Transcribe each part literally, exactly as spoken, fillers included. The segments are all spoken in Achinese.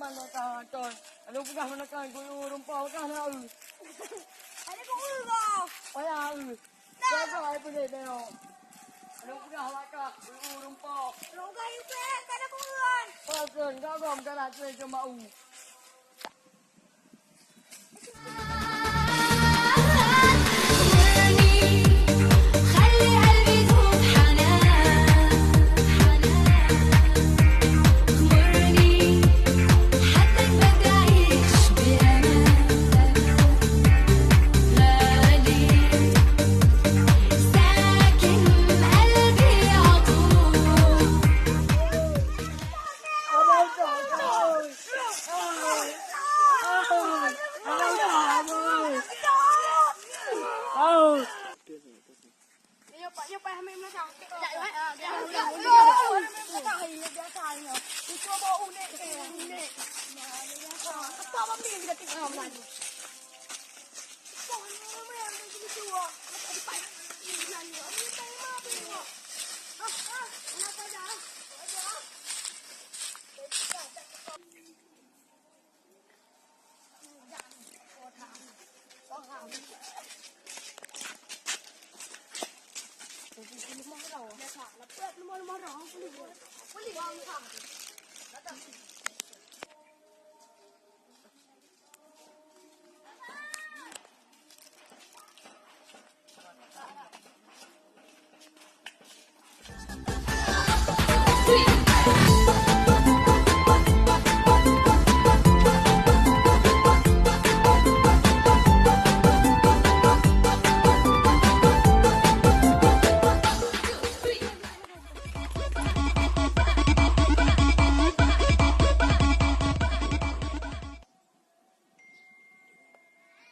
Teuma lôn ka, Col. Aneuk peugah meunakan keu rumpok, peugah na eu. Ada keu eu kau. Payah eu. Nah. Jaga ai peudeh nyoe. Aneuk peugah laka, eu rumpok. Lôn ka eu peh, kada keu eu. Pajan gagom kada cuy cuma u.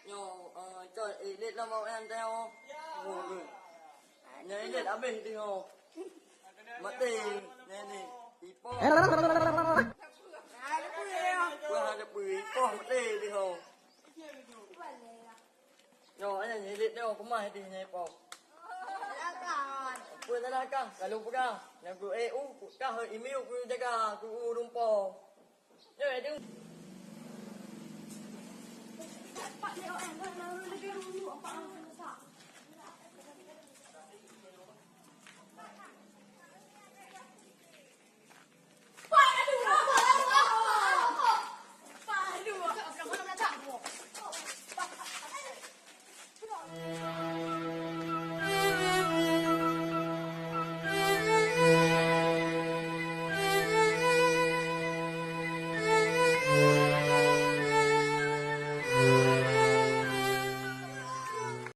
Nyoe, eh, Col, eh, lét lom awak nyan teuh. Oh, lét. Ah, nyoe lét habéh teuh. Maté, nyoe ni. Ipo. Wah, ada pui, ipo maté teuh. Nyoe, nyoe lét nyoe, keumah teuh nyoe ipo. Peue salah kah? Ka lôn peugah. Nyan ku, eh, u, kah imiu ku jaga, ku u rumpok.